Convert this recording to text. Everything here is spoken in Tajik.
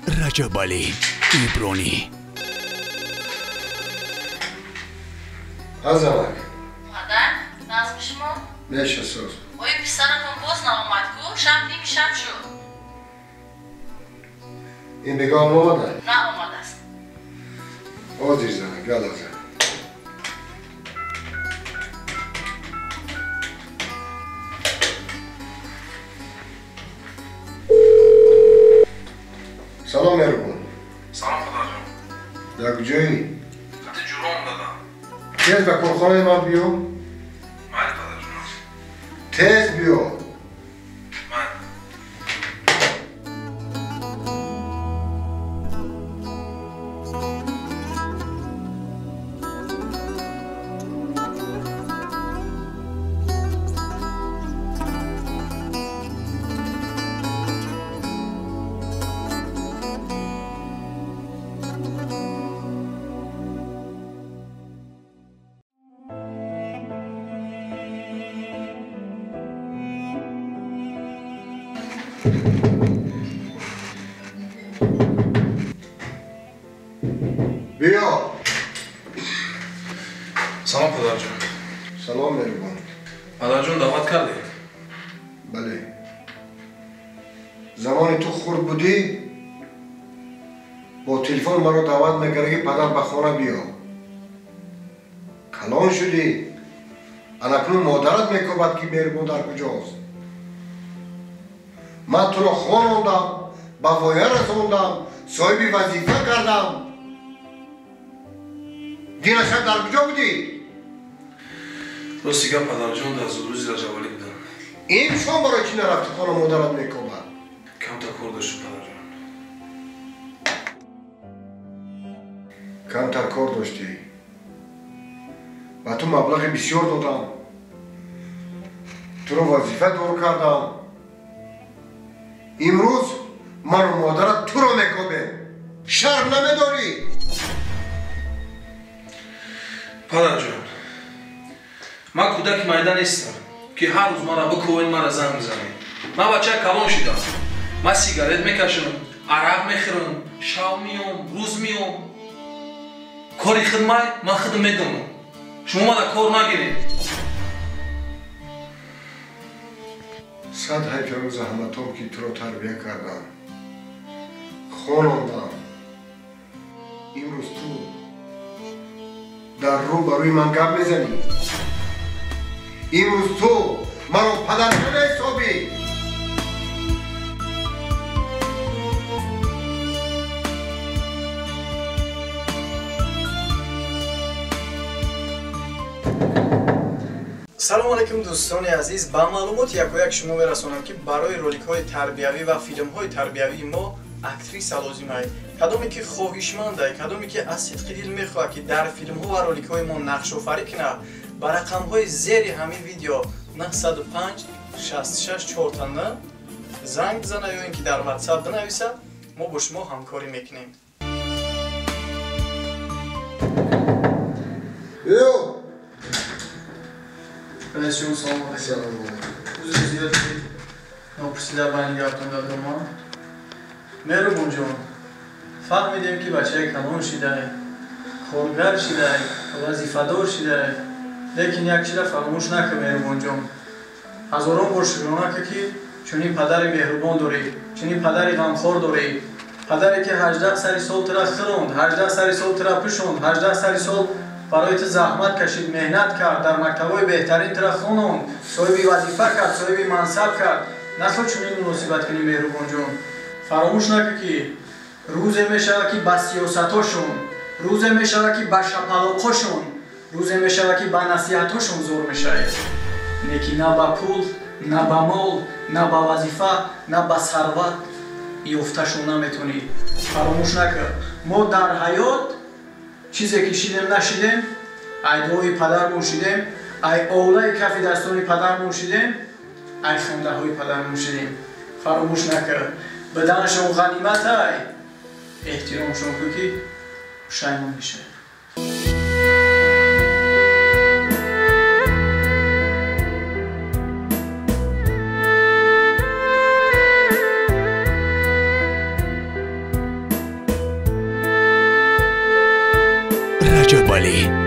Раҷабалӣ Ибронӣ. Азалак. Падар, назми шумо? Меша соз. Ой, писаратон боз наомад ку? Шаб ними шаб шуд. Ин бегоҳ омада? Наомадааст. Ҳозир зана, галаза. Салом меҳрубон. Салом падарҷон. Дар куҷоӣ? Хати ҷуром дадам. Тез ба корхонаи ман биё. Майли падарҷон. Тез биё. Майли. Биё. Салом падарҷон. Салом меҳрубон. Падарҷон, даъват кардед? Бале. Замони ту хурд будӣ, бо телефон маро даъват мекард, ки падар ба хона биё. Калон шудӣ, анакнун модарат мекобад, ки меҳрубон дар куҷост. Ман туро хонондам, ба воя расондам, соҳиби вазифа кардам. Дина шаб дар куҷо будӣ? Рости гап падарҷон, дар зудрӯзи Раҷабалӣ будам. Ин шом барои чӣ нарафтӣ хона модарат мекобад? Камтар кор доштам падарҷон. Камтар кор доштӣ? Ба ту маблағи бисёр додам, туро вазифа дор кардам. Имрӯз ману модарат туро мекобем. Шарм намедорӣ? Падарҷон, ман кӯдаки майда нестам, ки ҳар рӯз мара бикӯвед, мара занг бизанед. Ман бачаи калон шудам. Ман сигарет мекашам, арақ мехӯрам, шав меом, рӯз меом. Кори хидмай ман худам медонам. Шумо мара кор нагиред. Сад ҳайф заҳматом, ки туро тарбия кардам, хонондам. Имрӯз ту дар рӯ ба рӯи ман гап мезанӣ. Имрӯз ту маро падар намеҳисобӣ. Салом алейкум дӯстони азиз, ба маълумоти якояк шумо мерасонам, ки барои роликҳои тарбиявӣ ва филмҳои тарбиявии мо актриса лозимай. Кадоме ки хоҳишмандай, кадоме ки аз сидқи дил мехоҳад, ки дар филмҳо ва роликҳои мо нақшофарӣ кунад, ба рақамҳои зери ҳамин видео 905 66 4 занг бизана ё ин ки дар WhatsApp бинависа, мо бо шумо ҳамкорӣ мекунем. Раисҷон, салом алейкум. Узри зиёд, ки нопурсида байни гаптон дадомам. Меҳрубонҷон, фаҳмидем, ки бачаи калон шидай, коргар шидай, вазифадор шидай, лекин як чиза фаромӯш накун, меҳрубонҷон. Ҳазорон бор шукрона кун, ки чунин падари меҳрубон дорӣ, чунин падари ғамхор дорӣ, падаре ки 18 сари сол тура хӯронд, 18 сари сол тура пӯшонд, 18 сари сол барои ту заҳмат кашид, меҳнат кард, дар мактабҳои беҳтарин тура хононд, соҳиби вазифа кард, соҳиби мансаб кард. Нахоҳ чунин муносибат кунӣ, меҳрубонҷон. Фаромӯш накун, ки рӯзе мешавад, ки ба сиёсатҳошон, рӯзе мешавад, ки ба шапалоқҳошон, рӯзе мешавад, ки ба насиҳатҳошон зор мешавед. Лекин на ба пул, на ба мол, на ба вазифа, на ба сарват ёфташон наметонӣ. Фаромӯш накун, мо дар ҳаёт чизе ки шидем нашидем, ай дуои падармон шидем, ай олаи кафи дастони падармон шидем, ай хандаҳои падармон шидем. Фаромӯш накун, баданашон ғаниматай, эҳтиромшон кун, ки пушаймон мешавед. Эмомалӣ.